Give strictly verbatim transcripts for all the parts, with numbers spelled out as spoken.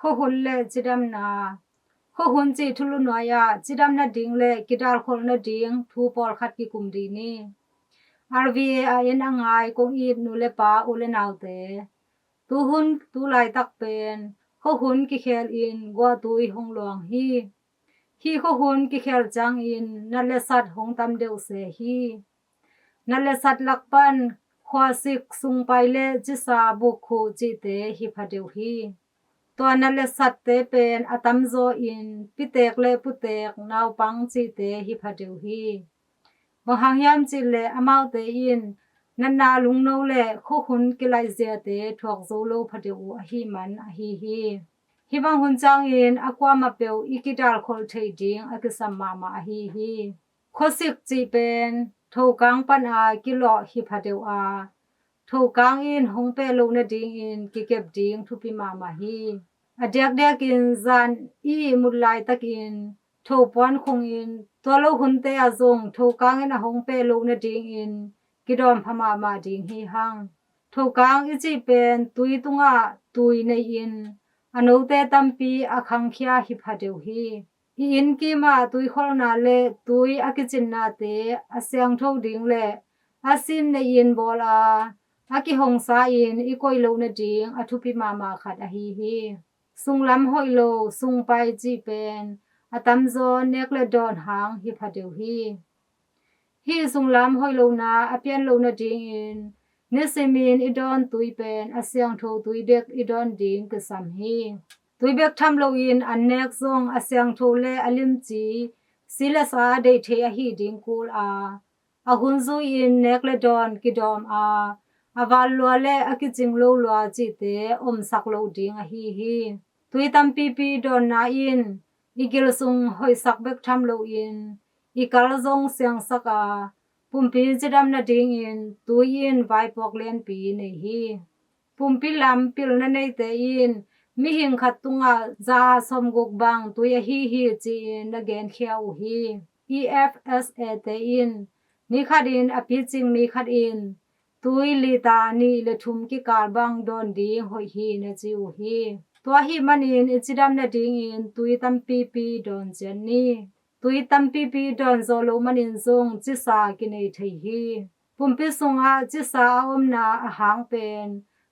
Khuahun le cidamna. Khuahun cih thulu nuai-ah cidam nading le kidalkholh nading thu pawlkhat kikum dih ni. R V A a en a ngai kong it nu le pa, u le naute, tuhun tu laitak pen khuahun kikhel in guahtui hong luang hi. Hih khuahun kikhel ciangin nat le sat hong tam deuh se hi. Nat le sat lak pan khuasik, sungpai le cisa, bukkhuh cihte hi pha deuh hi. Tua nat le satte pen a tamzaw in pitek le putek, naupang cihte hi pha deuh hi. Bang hang hiam cih leh amaute in natna lungno le khuahun kilaih ziate thuak zo lo pha deuh uh ahih man ahi hi. Hih bang hun ciangin a kuamah peuh i kidalkholh theih ding a kisam mahmah ahi hi. Khuasik cih pen thokang pana kilawh hi pha deuh a, thokang in hong peh loh nadingin kikep ding thupi mahmah hi. A diakdiakin zan i ihmut laitakin thopuan khungin, tua lo hunte ah zong thokang in a hong peh loh nadingin kidawm pha mahmah ding hi hang. Thokang i cih pen tui tungah tui nei-in a note tampi a khangkhia hi pha deuh hi. I inn kimah tuikholhna le tui a kicinnate a siangtho ding le a sin nei-in bawl a, a kihongsa-in i koih loh nading a thupi mahmah khat ahi hi. Sunglam hoih lo, sungpai cih pen a tamzaw nek le dawn hang hi pha deuh hi. Hih sunglam hoih lohna a pian loh nadingin nisimin i dawn tui pen a siangtho tui bek i dawn ding kisam hi. Tui bek tham loin an nek zong a siangtho le a limci, si le sa deih thei ahi ding kul a, a hun zui-in nek le dawn kidawm a, a val lua le a kicing lo lua cihte omsak loh ding ahi hi. Tui tampipi dawnna in i gil sung hoihsak bek tham loin i kal zong siangsak a, pumpi cidam nadingin tui in vaipuak lianpi nei hi. Pumpi lam pilna neite in mihing khat tungah za sawmguk bang tui ahi hi ci-in na genkhia uh hi. E F S A te in ni khatin a picing mi khatin tui lita nih le thum kikal bang dawn ding hoih hi na ci uh hi. Tua ahih manin i cidam nadingin tui tampipi dawn ciat ni. Tui tampipi dawn zawh loh manin zong cisa kinei thei hi. Pumpi sungah cisa a omna a hang pen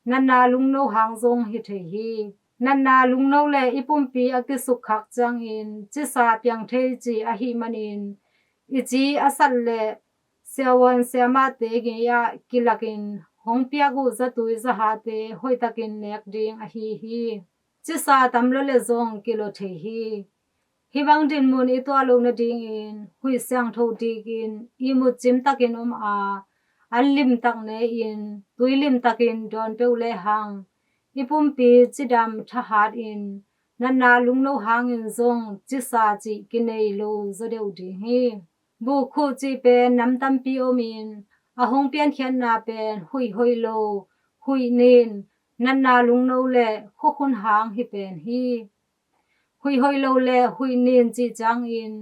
natna lungno hang zong hi thei hi. Natna lungno le i pumpi a kisukkhak ciangin cisa piang thei cih ahih manin i ci a sat le siavuan siamahte ngei-ah kilakin hong piak uh zatui zahate hoihtakin nek ding ahi hi. Cisa tam lua le zong kilawh thei hi. Hih bang dinmun i tuah loh nadingin huih siangtho dikin ihmut cimtakin om a, an limtak ne-in tui limtakin dawn peuh lehang i pumpi cidam thahatin natna lungno hangin zong cisa cih kinei lo zaw deuh ding hi. Bukkhuh cih pen nam tampi omin a hong piankhiatna pen huih hoih lo, huih nin, natna lungno le khuakhun hang hi pen hi. Huih hoih lo le huih nin cih ciangin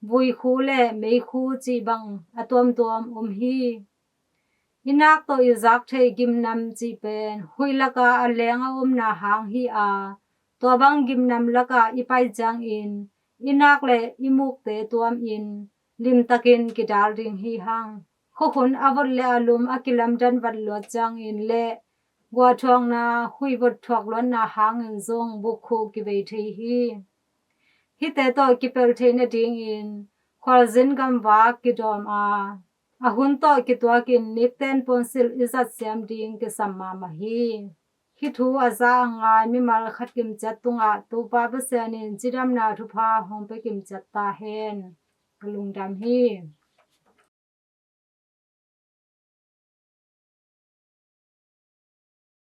vuikhu le meikhu cih bang a tuamtuam om hi. I nak tawh i zak theih gimnam cih pen huih laka a leng a omna hang hi a, tua bang gimnam laka i pai ciangin i nak le i mukte tuamin limtakin kidal ding hi hang. Khuakhun a vot le a lum a kilamdan vat luat ciangin le guahthuakna huih vot thuak luatna hangin zong bukkhuh kivei thei hi. Hihte tawh kipelh theih nadingin khualzin gamvak kidawm a, a hun tawh kituakin nikten puansilh i zatsiam ding kisam mahmah hi. Hih thu a za a ngai mimal khat kimciat tungah Topa Pasian in cidamna thupha hong pia kimciat ta hen. Ka lungdam hi.